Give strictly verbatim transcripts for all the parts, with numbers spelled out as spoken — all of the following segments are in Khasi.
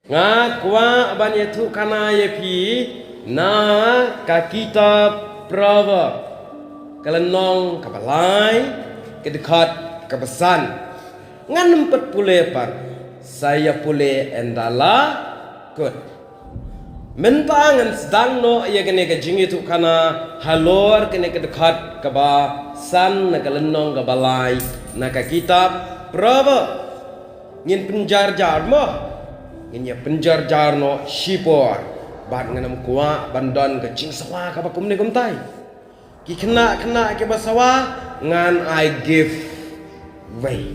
Nga kwah ban ïathuh khana ïa phi na ka kitab Proverb, ka lynnong kaba lai, ka dkhot kaba san. Ngan ym pat pule pat, sa ïa pule ynda la kut. Mynta ngan sdang noh ïa kane ka jingïathuh khana halor kane ka dkhot kaba san na ka lynnong kaba lai na ka kitab Proverb. Ngin pynjar jar mo. Ngin ïa pynjar jar noh shipor. Bad ngan ym kwah ban don ka jingsawa kaba kumne kumtai. Ki khynnah khynnah kiba sawa ngan ai gift wei.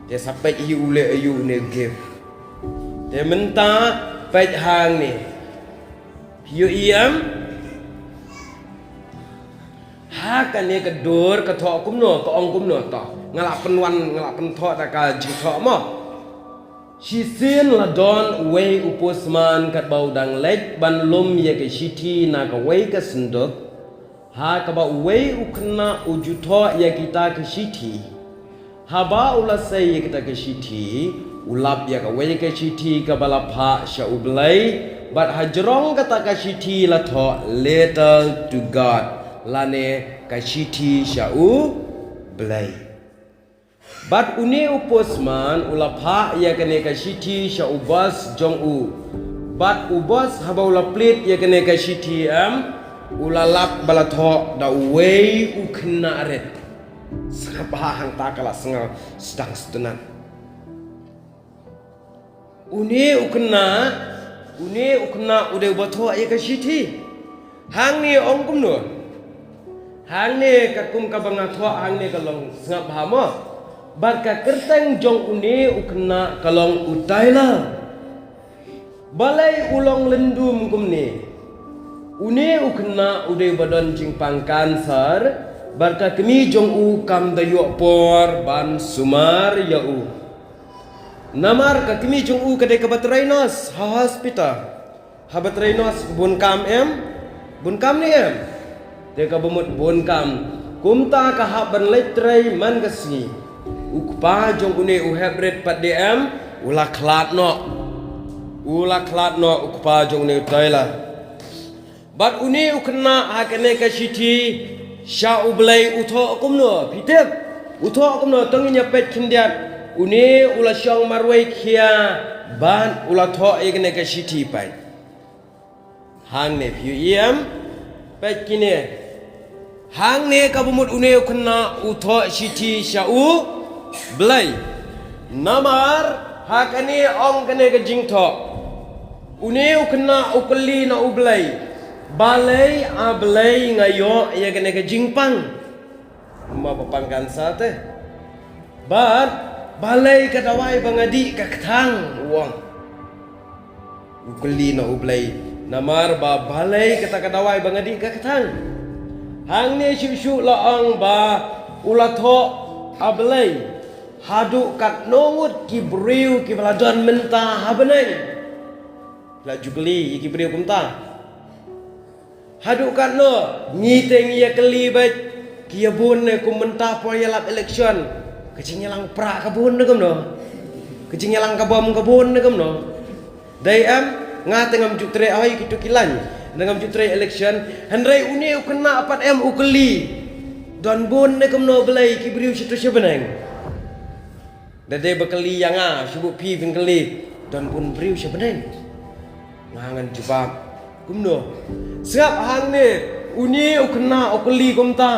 Te sa peit hi u leh aïu une gift. Te mynta peit hangne. Ïohi em? Ha kane ka dur ka thoh kumno, ka ong kumno to. Nga la pynwan, nga la pynthoh da ka jingthoh mo. Shisien la don uwei u postman katba u dang leit ban lum ïa ka shithi na kawei ka synduk. Ha kaba uwei u khynnah u ju thoh ïa kita ka shithi. Haba u la sei ïa kita ka shithi, u lap ïa kawei ka shithi kaba la phah sha u Blei, bad hajrong kata ka shithi la thoh letter to God, lane ka shithi sha u Blei. Bad une u postman u la phah ïa kane ka shithi sha u boss jong u. Bad u boss haba u la plie ïa kane ka shithi em, u la lap ba la thoh da uwei u khynnah rit. Sngap bha hangta ka la sngew sdang sdang. Une u khynnah, une u khynnah u dei uba thoh ïa ka shithi. Hangne ong kumno. Hangne ka kum kaba nga thoh hangne ka long sngap bha mo. Bad ka kyrteng jong une u khynnah ka long u Tyler. Balei u long lyndum kumne. Une u khynnah u dei uba don jingpang cancer. Bad ka kmie jong u kam da ïoh por ban sumar ïa u. Namar ka kmie jong u ka dei kaba trei nurse ha hospital. Haba trei nurse bun kam em? Bun kam ne em? Te kaba mut bun kam. Kumta ka hap ban leit trei man ka sngi. U kpa jong une u hep rit pat de em, u la khlad noh. U la khlad noh u kpa jong une u Tyler. Bad une u khynnah ha kane ka shithi sha u Blei u thoh kumno, phi tip? U thoh kumno, to ngin ïa peit khyndiat. Une u la shong marwei khia bad u la thoh ïa kane ka shithi pat. Hangne phi ïohi em? Peit kine. Hangne kaba mut une u khynnah u thoh shithi sha u Blei. Namar ha kane ong kane ka jingthoh. Une u khynnah u kylli na u Blei. Balei a Blei nga ïoh ïa kane ka jingpang. Kumba ba pang cancer te. Bad balei ka dawai ba nga dih ka kthang u ong. U kylli na u Blei. Namar ba balei kata ka dawai ba nga dih ka kthang. Hangne shuh shuh la ong ba u la thoh a Blei. Haduh katno ngut ki briew kiba la don mynta ha bneng. La ju kylli ïa ki briew kumta. Haduh katno, ngi te ngi ïa kylli bad ki ïa bun ne kum mynta por ïalap election. Ka jingïalang prah ka bun ne kumno. Ka jingïalang ka bom ka bun ne kumno. Dei em, nga te ngam ju trei, hoi kitu ki lain. Te ngam ju trei election. Hynrei une u khynnah pat em u kylli. Don bun ne kumno Blei ki briew shitu shi bneng. Da dei ba kylli ïa nga, shu buh phi phin kylli. Don bun briew sha bneng. Nga ngan jubab. Kumno. Sngap hangne, une u khynnah u kylli kumta.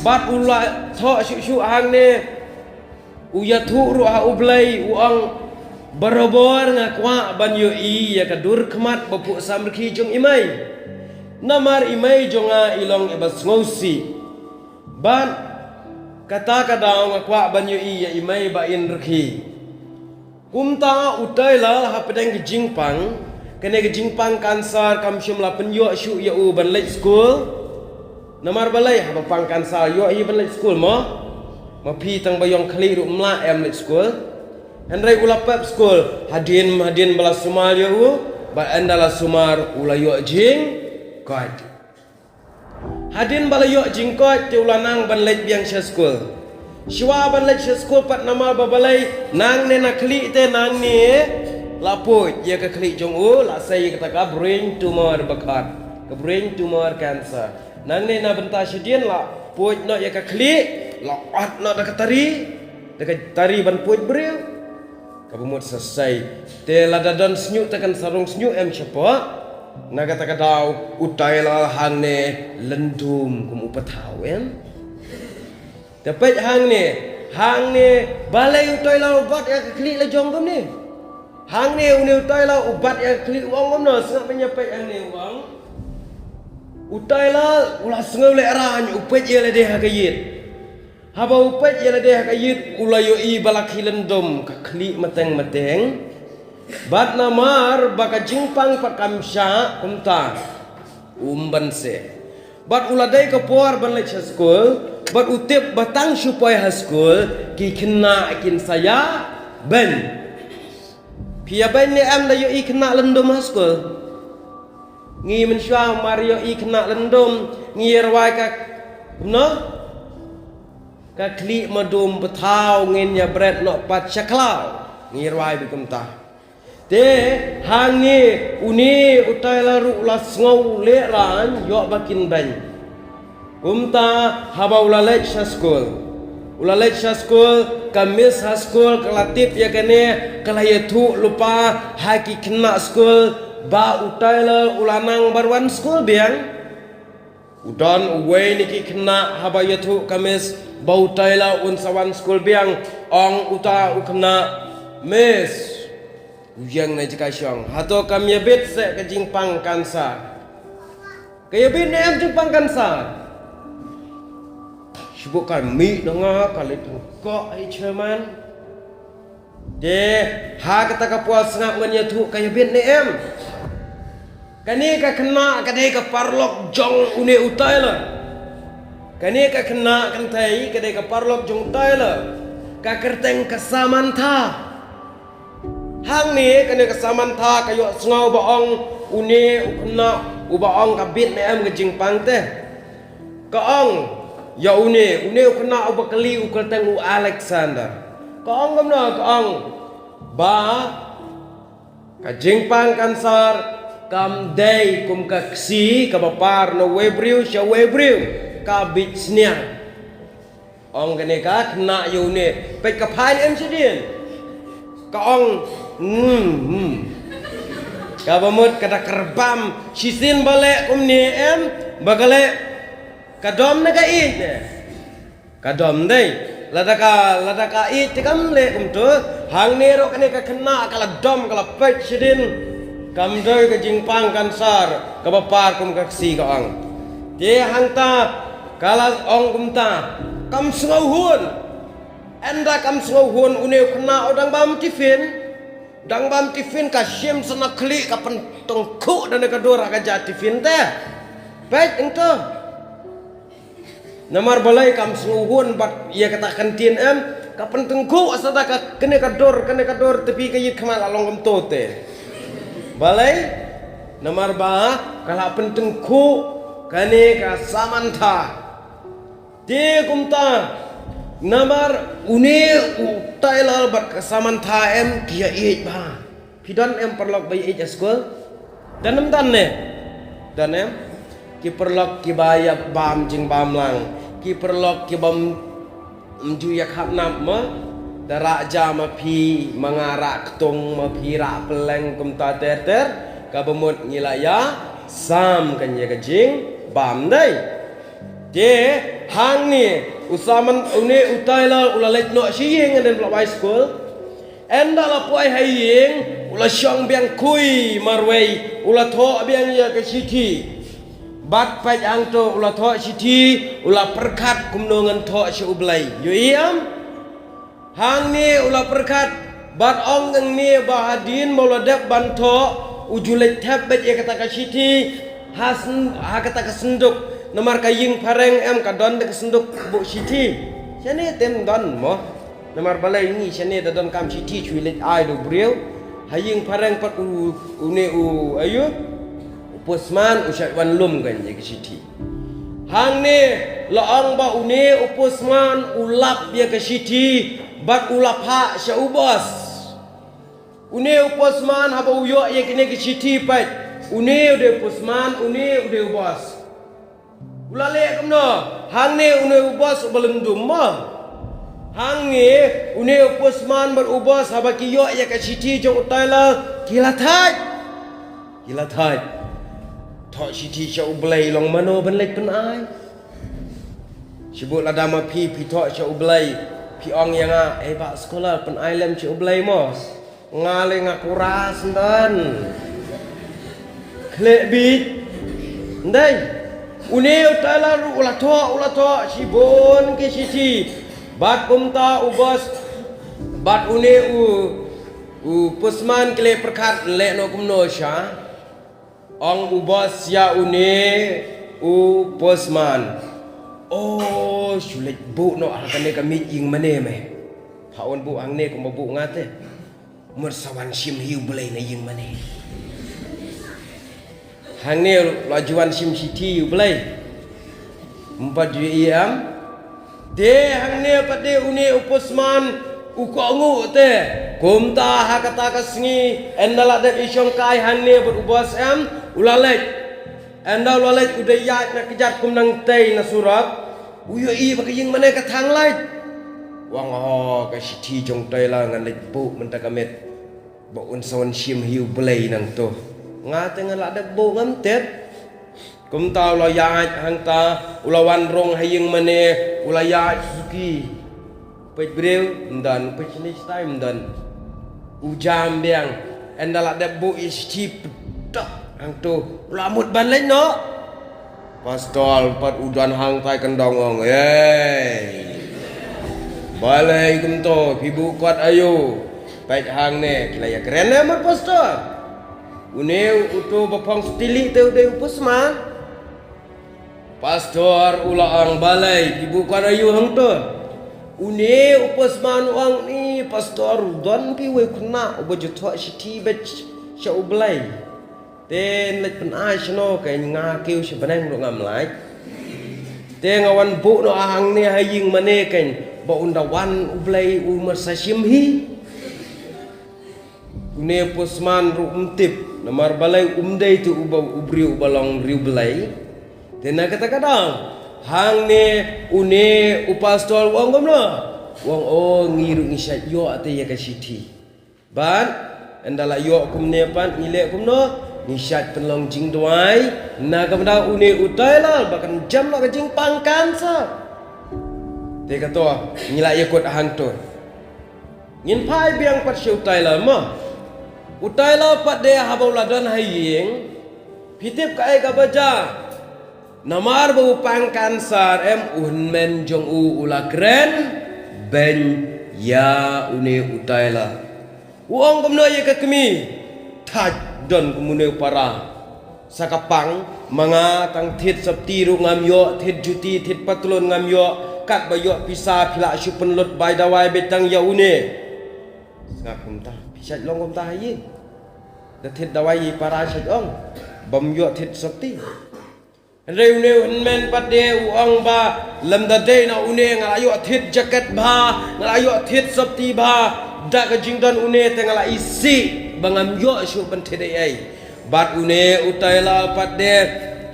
Bad u la thoh shuh shuh hangne. U ïathuh ruh ha u Blei, u ong. Barabor nga kwah ban ïohi ïa ka dur khmat ba phuh samrkhie jong i mei. Namar i mei jong nga i long iba sngewsih. Bad kata ka daw nga kwah ban ïohi ïa i mei ba in rkhie. Kumta u Tyler hapdeng ka jingpang, kane ka jingpang cancer kam shym la pynïoh shuh ïa u ban leit skul. Namar balei haba pang cancer ïoh hi ban leit skul mo? Ma phi tang ba ïong khlieh ruh mla em leit skul. Hynrei u la pep skul, hadien hadien ba la sumar ïa u, bad ynda la sumar u la ïoh jingkoit. Hadien ba la ïoh jingkoit te u la nang ban leit biang sha skul. Shuwa ban leit sha skul pat namar ba balei nangne na khlieh te nangne La poi ïa ka khlieh jong u, la sei ïa kata ka brain tumor bakhat. Ka brain tumor cancer. Nangne na bynta shadien la poi noh ïa ka khlieh, la ot noh da ka tari, da ka tari ban poi briew. Kaba mut sa sei. Te lada don shñiuh te kan sa rung shñiuh em shapoh. Na kata ka daw u Tyler hangne lyndum kum u pathaw em. Te peit hangne, hangne balei u Tyler u bat ïa ka khlieh la jong kumne. Hangne une u Tyler u bat ïa ka khlieh u ong kumno, sngap ban ïa peit hangne u ong. U Tyler u la sngew lehraiñ u peit ïa lade ha ka ïit. Haba u peit ïa lade ha ka ïit u la ïohi ba la khih lyndum ka khlieh mateng mateng. Bad namar ba ka jingpang pat kam shah kumta um ban seh. Bad u la dei ka por ban leit sha skul, bad u tip ba tang shu poi ha skul ki khynnah kin sa ïa beiñ. Phi ïa beiñ ne em da ïohi khynnah lyndum ha skul? Ngi mynshuwa mar ïohi khynnah lyndum ngi ïa rwai ka, kumno? Ka khlieh madum pathaw ngin ïa bret noh pat sha khlaw. Ngi ïa rwai beit kumta. Te hangne une u Tyler ruh u la sngew lehraiñ ïoh ba kin beiñ. Kumta haba u la leit sha skul. U la leit sha skul, ka miss ha skul ka la tip ïa kane, ka la ïathuh lypa ha ki khynnah skul ba u Tyler u la nang ban wan skul biang. U don uwei na ki khynnah haba ïathuh ka miss ba u Tyler un sa wan skul biang, ong uta u khynnah, "Miss, u ïeng na jaka shong. Hato kam ïabit seh ka jingpang cancer? Ka ïabit ne em jingpang cancer?" Shibuk ka mih na nga, ka leit tyngkhuh ha i chairman. Te ha kata ka por sngap ngan ïathuh ka ïabit ne em. Kane ka khynnah ka dei ka paralok jong une u Tyler. Kane ka khynnah kynthei ka dei ka paralok jong u Tyler. Ka kyrteng ka Samantha. Hangne kane ka Samantha ka ïohsngew ba ong une u khynnah uba ong ka bit ne em ka jingpang te. Ka ong ïa une, une u khynnah uba kali u kyrteng u Alexander. Ka ong kumno, ka ong ba ka jingpang cancer kam dei kum ka ksi kaba par na uwei u briew sha uwei u briew, ka bit sniang. Ong kane ka khynnah ïa une, peit ka phai ne em shadien. Ka ong, hmm, hmm. Kaba mut ka da kyrbam, shisien ba leh kumne em, ba ka leh, ka dom ne ka ïeit ne. Ka dom dei. Lada ka, lada ka ïeit te kam leh kumto. Hangne ruh kane ka khynnah ka la dom, ka la peit shadien. Kam dei ka jingpang cancer kaba par kum ka ksi, ka ong. Te hangta ka la ong kumta, kam sngewhun. Ynda kam sngewhun, une u khynnah u dang bam tiffin. Dang bam tiffin, ka shim sa na khlieh, ka pyntyngkhuh da kane ka dur ha ka ja tiffin te. Peit hangto. Namar balei, kam sngewhun bad ïa kata ka ktien em, ka pyntyngkhuh sa da ka, kane ka dur, kane ka dur, te phi ka ïit khmat la long kumto te. Balei? Namar ba ka la pyntyngkhuh kane ka Samantha. Te kumta, namar une u Tyler bad ka Samantha em ki ïa ïeit bha. Phi don em paralok ba ïeit ha skul? Don em, don ne? Don em? Ki paralok kiba ïa bam jingbam lang. Ki paralok kiba m-, ym ju ïa khap nap mo. Da rah ja ma phi, ma nga rah ktung, ma phi rah pylleng, kumta ter ter. Kaba mut ngi la ïa sam kan ïa ka jingbam dei. Te hangne u Saman, une u Tyler u la leit noh sha ïing hynda la wai skul. Ynda la poi ha ïing, u la shong biang khuid marwei, u la thoh biang ïa ka shithi. Bad peit hangto u la thoh shithi, u la pyrkhat kumno ngan thoh sha U Blei. Ïohi em? Hangne u la pyrkhat, bad ong hangne ba hadien ba u la dep ban thoh, u ju leit thep beit ïa kata ka shithi, ha syn-, ha kata ka synduk, namar ka ïing phareng em ka don da ka synduk buh shithi. Shane te ym don mo. Namar balei ngi shane da don kam shithi shu leit ai da u briew. Ha ïing phareng pat u, une u, aïu? U postman u shait wan lum kan ïa ka shithi. Hangne la ong ba une u postman u lap ïa ka shithi bad u la phah sha u boss. Une u postman haba u ïoh ïa kine ki shithi pat, une u dei u postman, une u dei u boss. U la leh kumno? Hangne une u boss uba lyndum mo. Hangne une u postman bad u boss haba ki ïoh ïa ka shithi jong u Tyler, ki la thait. Ki la thait. Thoh shithi sha U Blei, long mano ban leit pynai? Shibun lada ma phi, phi thoh sha U Blei, phi ong ïa nga, "Ei bah scholar, pynai lem sha U Blei mo." Nga leh nga kuras ndan. Khleh bit. Ndai. Une u Tyler ruh u la thoh, u la thoh shibun ki shithi. Bad kumta u boss bad une u, u postman ki la pyrkhat, leh noh kumno sha. Ong u boss ïa une u postman, "O, shu leit buh noh ha kane ka miej ïing mane me. Pha un buh hangne kumba buh nga te. Mut sa wan shim hi U Blei na ïing mane." Hangne la ju wan shim shithi U Blei. Ym pat ju ïohi em. Te hangne pat de une u postman u kohnguh te. Kumta ha kata ka sngi, ynda la dep ïashongkai hangne bad u boss em, u la leit. Ynda u la leit, u da ïaid na kjat kum nangtei na surok. U ïohi ba ka ïing mane ka thang lait. U ong, "O, ka shithi jong u Tyler, ngan leit buh mynta ka miet. Ba un sa wan shim hi U Blei nangto. Nga te nga la dep buh ngam tip." Kumta u la ïaid hangta, u la wan rung ha ïing mane, u la ïaid suki. Peit briew, ym don, peit shane shatai, ym don. U jam biang, ynda la dep buh ïa shithi pdok hangto, u la mut ban leit noh. Pastor pat u don hangtai kyndong, ong, "Ei. Balei kumto, phi buh kot aïu? Peit hangne, phi la ïakren ne mut pastor? Une uto ba phong stili te u dei u postman." Pastor u la ong, "Balei, phi buh kot aïu hangto?" Une u postman u ong, "Ni pastor, u don phi uwei u khynnah uba ju thoh shithi beit sha U Blei. Te nleit pynai shano, ka nga kiew sha bneng ruh ngam lait. Te nga wan buh noh hangne ha ïing mane, ka ba un da wan U Blei u marsa shim hi." Une u postman ruh um tip, namar balei, um dei te uba u briew uba long riewblei. Te na kata ka daw, hangne une u pastor u ong kumno? U ong, "O, ngi ruh ngi shait ïoh te ïa ka shithi. Bad ynda la ïoh kumne pat ngi leh kumno? Ngi shait pynlong jingduwai, na ka bynta une u Tyler ba kan jem noh ka jingpang cancer." Te kato, ngi la ïakut hangto. Ngin phai biang pat sha u Tyler mo. U Tyler pat de haba u la don ha ïing, phi tip kaei kaba jia? Namar ba u pang cancer em, u hynmen jong u u la kren beiñ ïa une u Tyler. U ong kumno ïa ka kmie? Thait, don kum une u para. Sa ka pang, ma nga tang thied sopti ruh ngam ïoh, thied juti, thied patlun ngam ïoh, katba ïoh pisa phi lah shu pynlut bai dawai beit tang ïa une. Sngap kumta, phi shait long kumta ha ïing. Da thied dawai ïa i para shait ong, bym ïoh thied sopti. Hynrei une u hynmen pat de u ong ba, lymda dei na une nga la ïoh thied jaket bha, nga la ïoh thied sopti bha, da ka jingdon une te nga la isih ba ngam ïoh shuh ban thied ei ei. Bad une u Tyler pat de,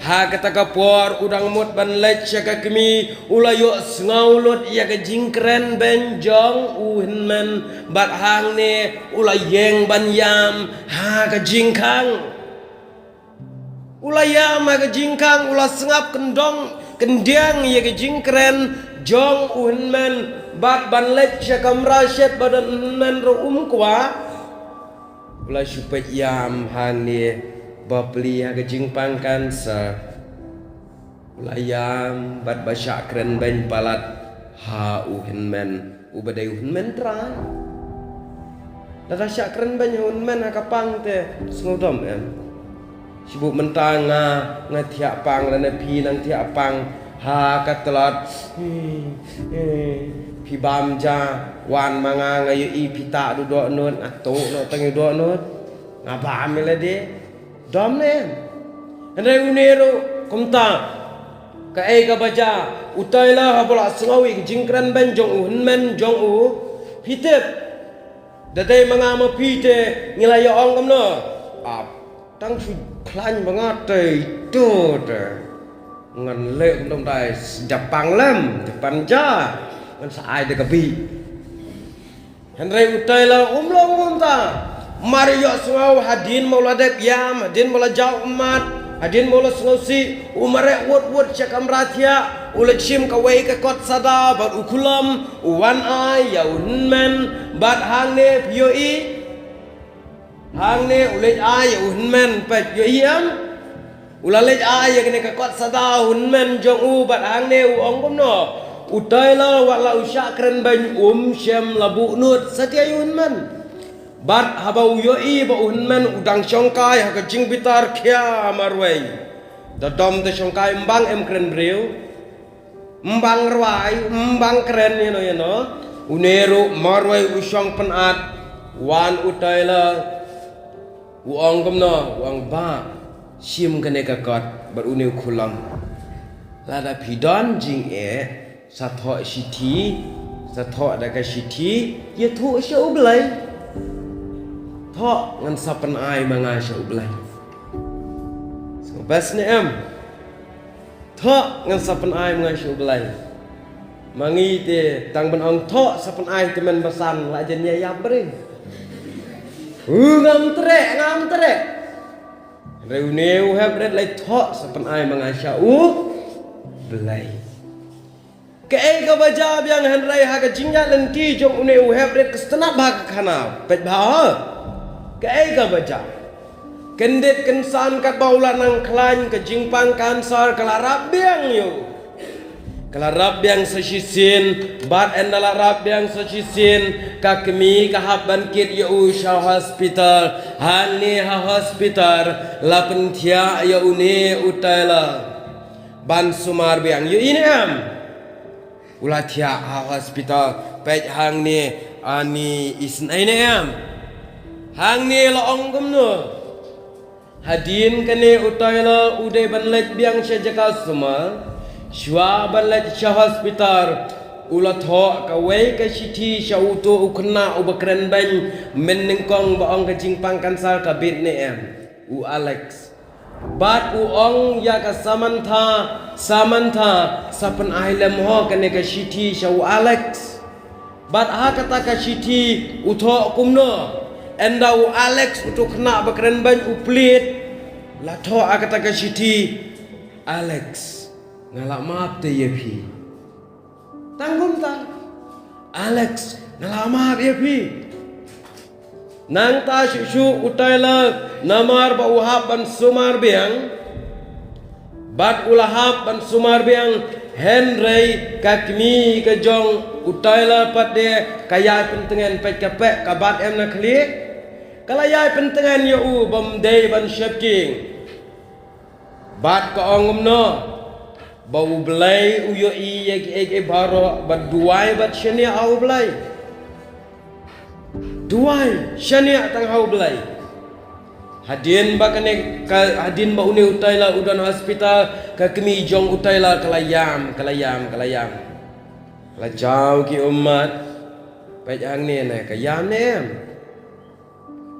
ha kata ka por u dang mut ban leit sha ka kmie, u la ïohsngew lut ïa ka jingkren beiñ jong u hynmen, bad hangne u la ïeng ban ïam ha ka jingkhang. U la ïam ha ka jingkhang, u la sngap kyndong kyndiang ïa ka jingkren jong u hynmen, bad ban leit sha kamra shet ba don u hynmen ruh um kwah. U la shu peit ïam hangne bapli ha ka jingpang cancer. U la ïam bad ba shah kren beiñ palat ha u hynmen uba dei u hynmen trai. Lada shah kren beiñ ha u hynmen ha ka pang te sngewdom em. Shibun mynta nga, nga thiah pang lane phi nang thiah pang ha ka tlot. Phi bam ja, wan ma nga, nga ïohi phi tah dohnud, nga tuh noh tang ïa dohnud. Nga bam ïa lade. Dom ne em? Hynrei une ruh kumta. Kaei kaba jia, u Tyler haba u la sngew ïa ka jingkren beiñ jong u hynmen jong u, phi tip, Da dei ma nga ma phi te ngi la ïa ong kumno? Ap, tang shu khlaiñ ma nga te ito te. Ngan leh kumno dei, da pang lem, da pan ja. Ngan sa ai da ka bih. Hynrei u Taylor um long kumta. Mar ïohsngew hadien ba u la dep ïam, hadien ba u la jaw ummat, hadien ba u la sngewsih, u mareh wut wut sha kamra thiah, u la shim kawei ka kot sada bad u khlem, u wan ai ïa u hynmen, bad hangne phi ïohi. Hangne u leit ai ïa u hynmen, phi ïohi em? U la leit ai ïa kane ka kot sada u hynmen jong u bad hangne u ong kumno? U Taylor wat la u shah kren beiñ um shym la buh nud satia ïa u hynmen. Bad haba u ïohi ba u hynmen u dang shongkai ha ka jingbitar khia marwei. Da dom te shongkai ym bang em kren briew. Ym bang rwai, ym bang kren ïano ïano. Une ruh marwei u shong pynat. Wan u Taylor. U ong kumno, u ong ba. Shim kane ka kot, bad une u khlem. Lada phi don jingeh, sa thoh shithi, sa thoh da ka shithi, ïathuh sha u Blei. Thoh ngan sa pynai ma nga sha u Blei. Sngewbha ne em? Thoh ngan sa pynai ma nga sha u Blei. Ma ngi te tang ban ong thoh sa pynai te men basan la jan ïa ïap ring. U ngam treh, ngam treh. Hynrei une u hep rit leit thoh sa pynai ma nga sha u Blei. Kaei kaba jia biang hynrei ha ka jingïaid lynti jong une u hep rit ka sngewtynnat bha ka khana. Peit bha ha. Kaei kaba jia. Kyndit kynsan katba u la nang khlaiñ ka jingpang kansar ka la rap biang ïa u. Ka la rap biang sa shisien, bad ynda la rap biang sa shisien, ka kmie ka hap ban kit ïa u sha hospital, hangne ha hospital, la pynthiah ïa une u Taylor. Ban sumar biang, ïohi ne em? U la thiah ha hospital, peit hangne, ani isnei ne em? Hangne la ong kumno? Hadien kane u Taylor u dei ban leit biang sha jaka sumar, shuwa ban leit sha hospital, u la thoh kawei ka shithi sha uto u khynnah uba kren beiñ mynnyngkong ba ong ka jingpang kansar ka bit ne em, u Alex. Bad u ong ïa ka Samantha, Samantha, sa pynai lem ho kane ka shithi sha u Alex. Bad ha kata ka shithi u thoh kumno? Ynda u Alex uto u khynnah ba kren beiñ u plied, la thoh ha kata ka shithi, Alex, nga la map te ïa phi. Tang kumta. Alex, nga la map ïa phi. Nangta shuh shuh u Taylor namar ba u hap ban sumar biang. Bad u la hap ban sumar biang, hynrei ka kmie ka jong u Taylor pat de ka ïai pyntngen, peit ka pek ka bat em na khlieh. Ka la ïai pyntngen ïa u bym dei ban sheptieng. Bad ka ong kumno? Ba u Blei u ïohi ïa kiei kiei baroh, bad duwai bad shaniah ha u Blei. Duwai shaniah tang ha u Blei. Hadien ba kane ka, hadien ba une u Taylor u don hospital, ka kmie jong u Taylor ka la ïam, ka la ïam, ka la ïam. Ka la jaw ki ummat. Peit hangne ne ka ïam ne em?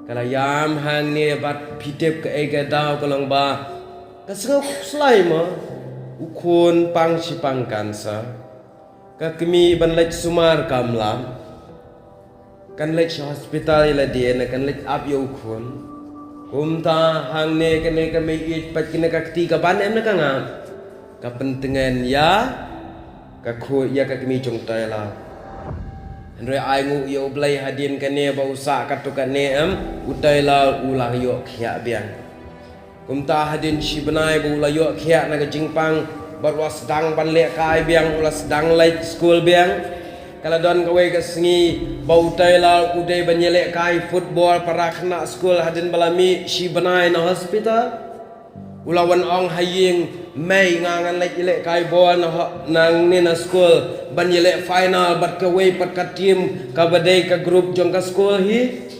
Ka la ïam hangne bad phi tip kaei ka daw ka long ba ka sngew khuslai mo. U khun pang shi pang kansar. Ka kmie ban leit sumar kam lah. Kan leit sha hospital ïa lade ne kan leit ap ïa u khun. Kumta hangne kane ka mei ïeit pat kane ka kti ka ban em ne ka ngam. Ka pyntngen ïa ka khuid ïa ka kmie jong u Taylor. Hynrei ai nguh ïa u Blei hadien kane ba u sah katto katne em, u Taylor u la ïoh khiah biang. Kumta hadien shi bnai ba u la ïoh khiah na ka jingpang, bad u la sdang ban lehkai biang, u la sdang leit skul biang. Ka la don kawei ka sngi ba u Taylor u dei ban ïalehkai football para khynnah skul hadien ba la mih shi bnai na hospital. U la wan ong ha ïing, mei nga ngan leit ïalehkai ball na ho-, nangne na skul, ban ïaleh final bad kawei pat ka team kaba dei ka group jong ka skul hi.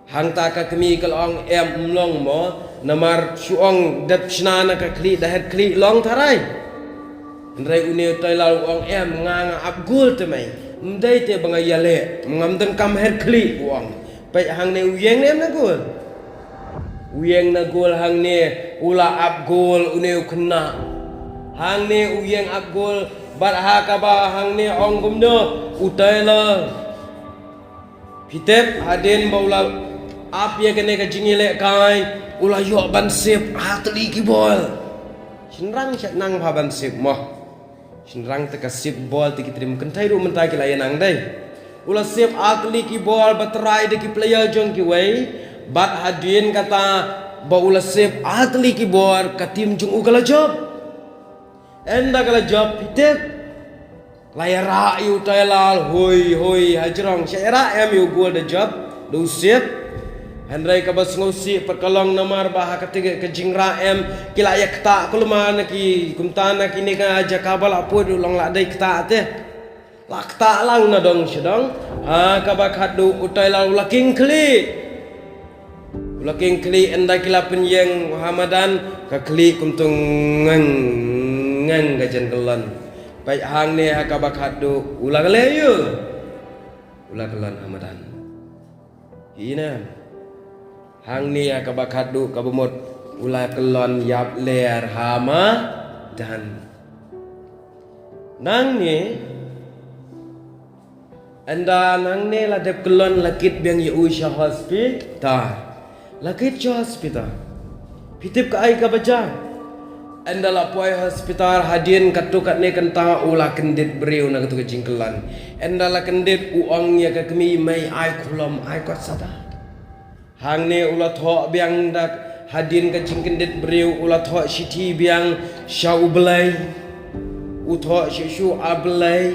Hangta ka kmie ka la ong em, ym long mo, namar shu ong dep shna na ka khlieh da het khlieh long tharai. Hynrei une u Taylor u ong em, nga nga ap gol te mei. Ym dei te ba nga ïaleh, ngam dang kam her khlieh, u ong. Peit hangne u ïeng ne em na gol. U ïeng na gol hangne, u la ap gol une u khynnah. Hangne u ïeng ap gol, bad ha kaba hangne ong kumno, u Taylor. Phi tip, hadien ba u la ap ïa kane ka jingïalehkai, u la ïoh ban save ar tylli ki bol. Shynrang shah nang bha ban save mo. Shynrang te ka save bol te ki trim kynthei ruh mynta ki la ïa nang dei. U la save ar tylli ki bol ba try da ki player jong kiwei. Bad hadien kata ba u la save ar tylli ki bol ka team jong u ka la jop. Ynda ka la jop phi tip. La ïa rah ïa u Taylor hoi hoi ha jrong. Sha ïa rah em ïa u gol da jop da u save. Hynrei kaba sngewsih pat ka long namar ba ha kata ka jingrah em ki la ïa ktah kulmar na ki kumta na kine ka jaka ba la put u long la dei ktah te. La ktah lang na dong sha dong. Ha kaba khatduh u Taylor u la king khlieh. U la king khlieh ynda ki la pynïeng ha madan ka khlieh kumto ngeng ngeng ka jan kyllon. Peit hangne ha kaba khatduh u la kyllon ïa u. U la kyllon ha madan. Ïa na. Hangne ha kaba khatduh kaba mut u la kyllon ïap ler ha madan. Nangne ynda nangne la dep kyllon la kit biang ïa u sha hospital. La kit sha hospital. Phi tip kaei kaba jia. Ynda la poi hospital hadien katto katne kynta u la kyndit briew na katto ka jingkyllon. Ynda la kyndit u ong ïa ka kmie mei ai khulom ai kot sada. Hangne u la thoh biang da hadien ka jingkyndit briew u la thoh shithi biang sha u Blei. U thoh shuh shuh, A Blei,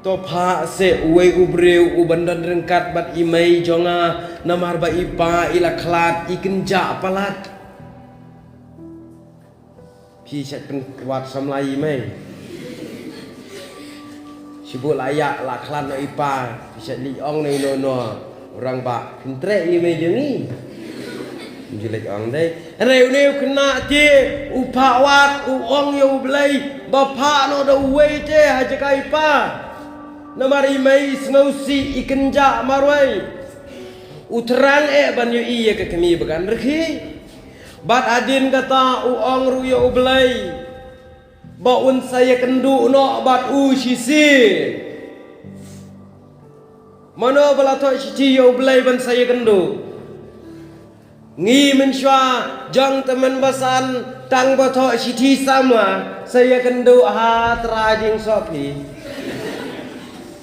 to phah seh uwei u briew u ban don ryngkat bad i mei jong nga namar ba i pa i la khlad i kynjah palat. Phi shet pynwad samla i mei. Shibun la ïa la khlad noh i pa. Phi shet leit ong noh ïa no noh. Orang ba pyntreh i mei jong i. Ju leit ong dei. Hynrei une u khynnah te u phah wad u ong ïa u Blei ba phah noh da uwei te ha jaka i pa. Namar i mei i sngewsih i kynjah marwei. U thrang eh ban ïohi ïa ka kmie ba kan rkhie. Bad hadien kata u ong ruh ïa u Blei ba un sa ïakynduh noh bad u shisien. Mano ba la thoh shithi ïa u Blei ban sa ïakynduh? Ngi mynshuwa jong tymmen basan tang ba thoh shithi samla sa ïakynduh ha Trai Jingsophi.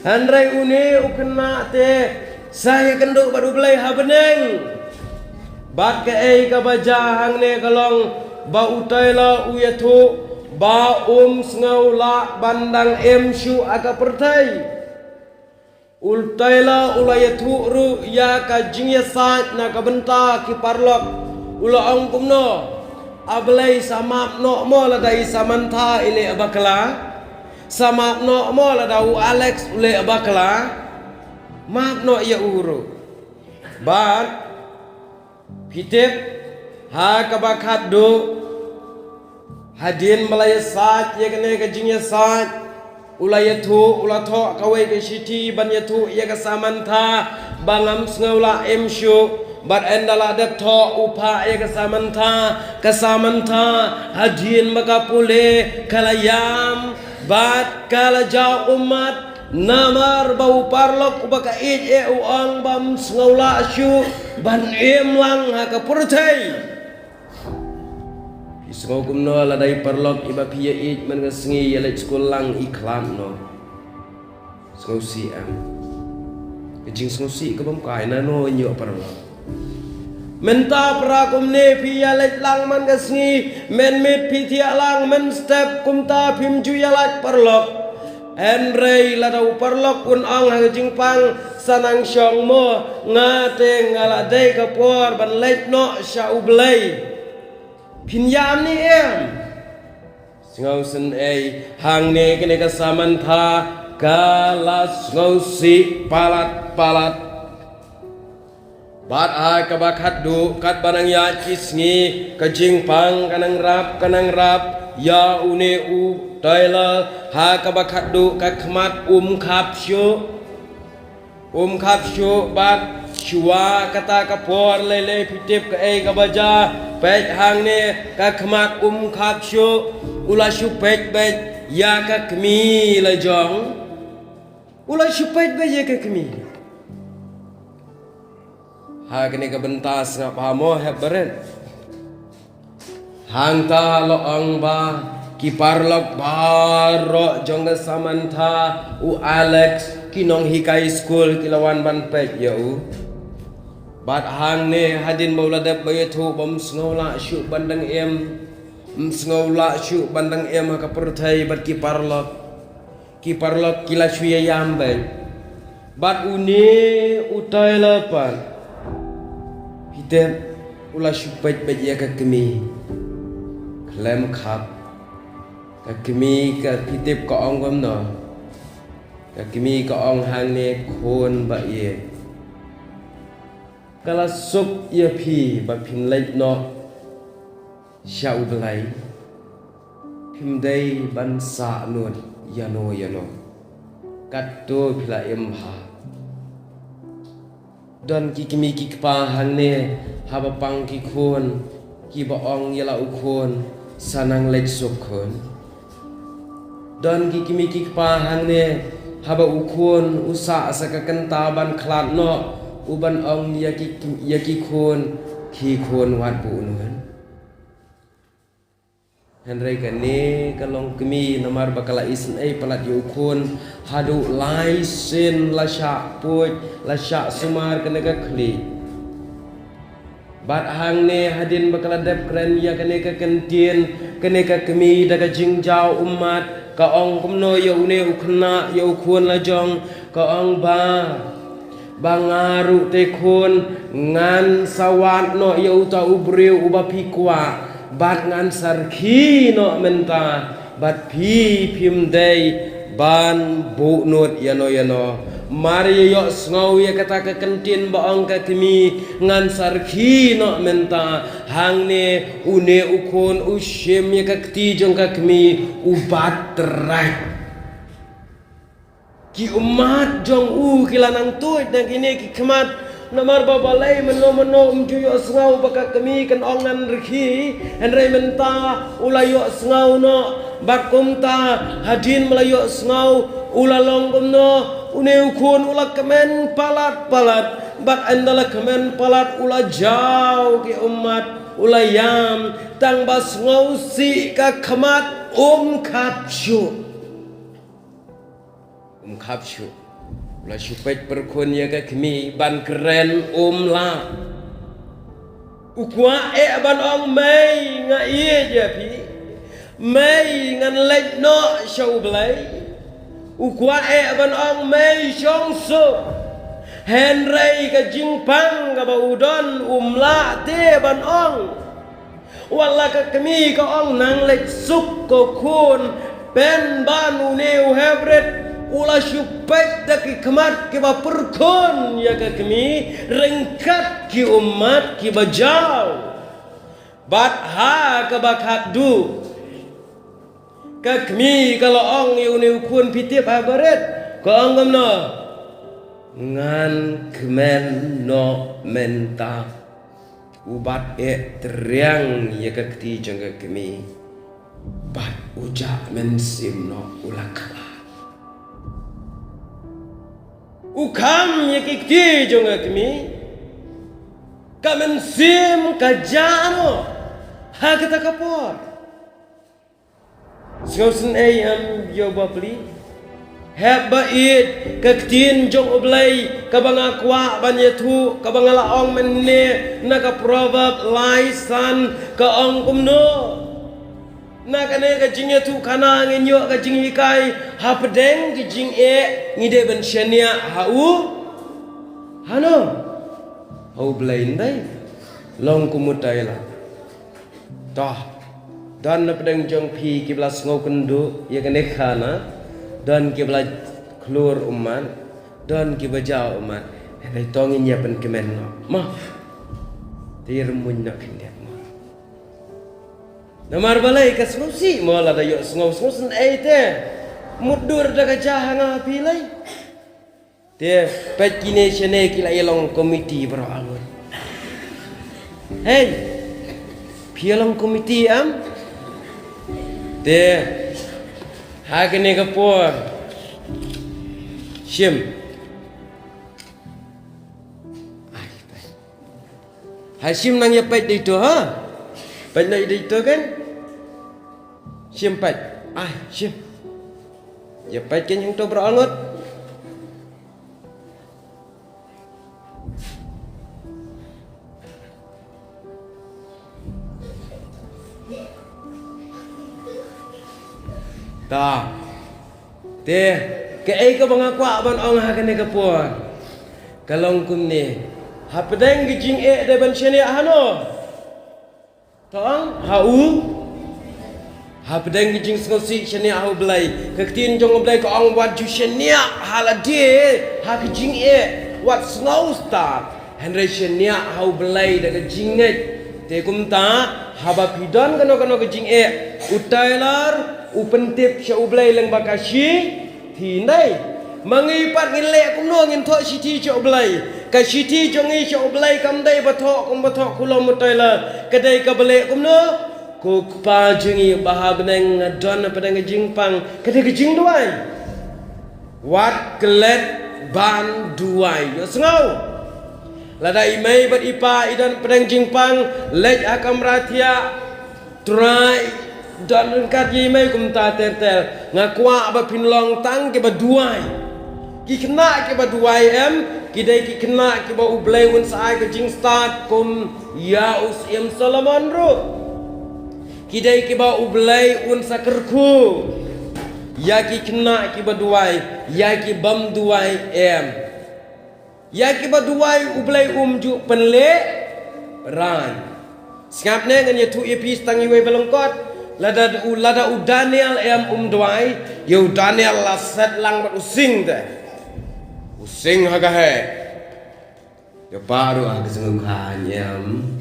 Hynrei une u khynnah te sa ïakynduh bad u Blei ha bneng. Bad kaei kaba jia hangne ka long ba u Taylor u ïathuh ba um sngew lah ban dang im shuh ha ka pyrthei. U Taylor u la ïathuh ruh ïa ka jingïasaid na ka bynta ki paralok. U la ong kumno? A Blei, sa map noh mo lada i Samantha i leh bakla. Sa map noh mo lada u Alex u leh bakla. Map noh ïa u ruh. Bad phi tip ha kaba khatduh hadien ba la ïasaid ïa kane ka jingïasaid u la ïathuh, u la thoh kawei ka shithi ban ïathuh ïa ka Samantha ba ngam sngew lah im shuh. Bad ynda la dep thoh u phah ïa ka Samantha, ka Samantha hadien ba ka pule ka la ïam bad ka la jaw ummat. Namar ba u paralok uba ka ïeit eh u ong bam sngew lah shuh ban im lang ha ka pyrthei. Phi sngew kumno lada i paralok iba phi ïa ïeit man ka sngi ïa leit skul lang i khlad noh? Sngewsih em? Ka jingsngewsih ka bym kai, nano ïoh paralok. Mynta para kumne phi ïa leit lang man ka sngi, mynmiet phi thiah lang mynstep kumta phim ju ïa lait paralok. Hynrei lada u paralok un ong ha ka jingpang, sa nang shong mo, nga te nga la dei ka por ban leit noh sha u Blei. Phin ïam ne em? Sngewsih ei, hangne kane ka Samantha ka la sngewsih palat palat. Bad ha kaba khatduh katba nang ïaid ki sngi ka jingpang ka nang rap ka nang rap ïa une u Tyler, ha kaba khatduh ka khmat um khap shuh. Um khap shuh bad shuwa kata ka por lei lei phi tip kaei kaba jia. Peit hangne ka khmat um khap shuh. U la shu peit beit ïa ka kmie la jong. U la shu peit beit ïa ka kmie. Ha kane ka bynta sngap ha mo hep barit. Hangta la ong ba ki paralok baroh jong ka Samantha, u Alex, ki nonghikai skul ki la wan ban peit ïa u. Bad hangne hadien ba u la dep ba ïathuh ba um sngew lah shuh ban dang im. Um sngew lah shuh ban dang im ha ka pyrthei bad ki paralok. Ki paralok ki la shu ïa ïam beit. Bad une u Tyler pat, phi tip, u la shu peit beit ïa ka kmie khlem khap. Ka kmie ka, phi tip ka ong kumno? Ka kmie ka ong hangne, khun ba ïeit, ka la suk ïa phi ba phin leit noh sha U Blei, phim dei ban sah nud ïano ïano. Katto phi la im bha. Don ki kmie ki kpa hangne, haba pang ki khun, kiba ong ïa la u khun, sa nang leit suk khun. Don ki kmie ki kpa hangne, haba u khun u sah sa ka kynta ban khlad noh, u ban ong ïa ki, ïa ki khun, khie khun, wat buh noh. Hynrei kane ka long kmie namar ba ka la isynei palat ïa u khun haduh lai sien, la shah puid, la shah sumar kane ka khlieh. Bad hangne hadien ba ka la dep kren ïa kane ka kyntien, kane ka kmie da ka jingjaw ummat, ka ong kumno ïa une u khynnah, ïa u khun la jong, ka ong ba, ba nga ruh te khun, ngan sa wad noh ïa uta u briew uba phi kwah, bad ngan sa rkhie noh mynta, bad phi phim dei ban buh nud ïano ïano. Mar ïa ïohsngew ïa kata ka kyntien ba ong ka kmie, ngan sa rkhie noh mynta, hangne une u khun u shim ïa ka kti jong ka kmie, u bat trai. Ki ummat jong u ki la nang tuid na kine ki khmat, namar ba balei mynno mynno um ju ïohsngew ba ka kmie kan ong ngan rkhie, hynrei mynta u la ïohsngew noh. Bad kumta hadien ba la ïohsngew, u la long kumno, une u khun u la kmen palat palat. Bad ynda la kmen palat u la jaw ki ummat, u la ïam, tang ba sngewsih ka khmat um khap shuh. Um khap shuh. U la shu peit pyrkhun ïa ka kmie ban kren um lah. U kwah eh ban ong mei nga ïeit ïa phi. Mei ngan leit noh sha U Blei. U kwah eh ban ong mei shong suk. Hynrei ka jingpang kaba u don um lah te ban ong. Wat la ka kmie ka ong nang leit suk ko khun, pynban une u Hebret u la shu peit da ki khmat kiba pyrkhun ïa ka kmie ryngkat ki ummat kiba jaw. Bad ha kaba khatduh, ka kmie ka la ong ïa une u khun, phi tip ha barit, ka ong kumno? Ngan kmen noh mynta. U bat eh triang ïa ka kti jong ka kmie. Bad u jah mynsiem noh, u la khlad. U kham ïa ki kti jong ka kmie. Ka mynsiem ka jah noh ha kata ka por. Sngewsynei em ïa u bapli? Hep ba ïeit ka ktien jong U Blei kaba nga kwah ban ïathuh, kaba nga la ong mynne na ka Proverb lai san, ka ong kumno? Na kane ka jingïathuh khana ngin ïoh ka jinghikai, hapdeng ki jingeh ngi dei ban shaniah ha u, hano? Ha U Blei, ym dei? Long kumta ïa la. Toh, don na pdeng jong phi kiba la sngewkynduh ïa kane ka khana, don kiba la khlur ummat, don kiba jaw ummat. Hynrei to ngin ïa pynkmen noh, mo. Te ïa rymmuiñ noh khyndiat, mo. Namar balei ka sngewsih mo lada ïohsngew sngewsih ei te. Mutdur da ka jia ha nga ha phi lei. Te peit kine shane ki la ïa long komiti baroh arngut. Hei. Phi ïa long komiti em? Te ha kane ka por shim. Ai, peit. Ha shim nang ïa peit dei to ha. Peit nang ïa dei to kan. Shim peit. Ai, shim. Ïa peit kan hangto baroh arngut. Ta. Te kaei kaba nga kwah ban ong ha kane ka por ka long kumne. Hapdeng ka jingeh dei ban shaniah hano? Tang ha u. Hapdeng ka jingsngewsih shaniah ha U Blei. Ka ktien jong U Blei ka ong wat ju shaniah ha lade ha ka jingeh, wat sngew stad. Hynrei shaniah ha U Blei da ka jingngeit. Te kumta haba phi don kano kano ka jingeh, u Tyler u pyntip sha U Blei lyngba ka shithi, ym dei? Ma ngi pat ngin leh kumno, ngin thoh shithi sha U Blei? Ka shithi jong ngi sha U Blei kam dei ba thoh kum ba thoh kulom u Tyler. Ka dei kaba leh kumno? Ko Kpa jong ngi ba ha bneng, nga don hapdeng ka jingpang. Ka dei ka jingduwai. Wat klet ban duwai. Ïohsngew. Lada i mei bad i pa i don hapdeng jingpang, leit ha kamra thiah. Trai, don ryngkat ïa i mei kumta ter ter. Nga kwah ba phin long tang kiba duwai. Ki khynnah kiba duwai em, ki dei ki khynnah kiba U Blei un sa ai ka jingstad kum ïa u Syiem Solomon ruh. Ki dei kiba U Blei un sa kyrkhu ïa ki khynnah kiba duwai, ïa ki bym duwai em. Ïa kiba duwai U Blei um ju pynlehrain. Sngap ne, ngan ïathuh ïa phi tang iwei ba lyngkot. Lada u, lada u Daniel em um duwai, ïa u Daniel la set lang bad u sing te. U sing ha ka heh. Ïa pa ruh ha ka sngewkha em.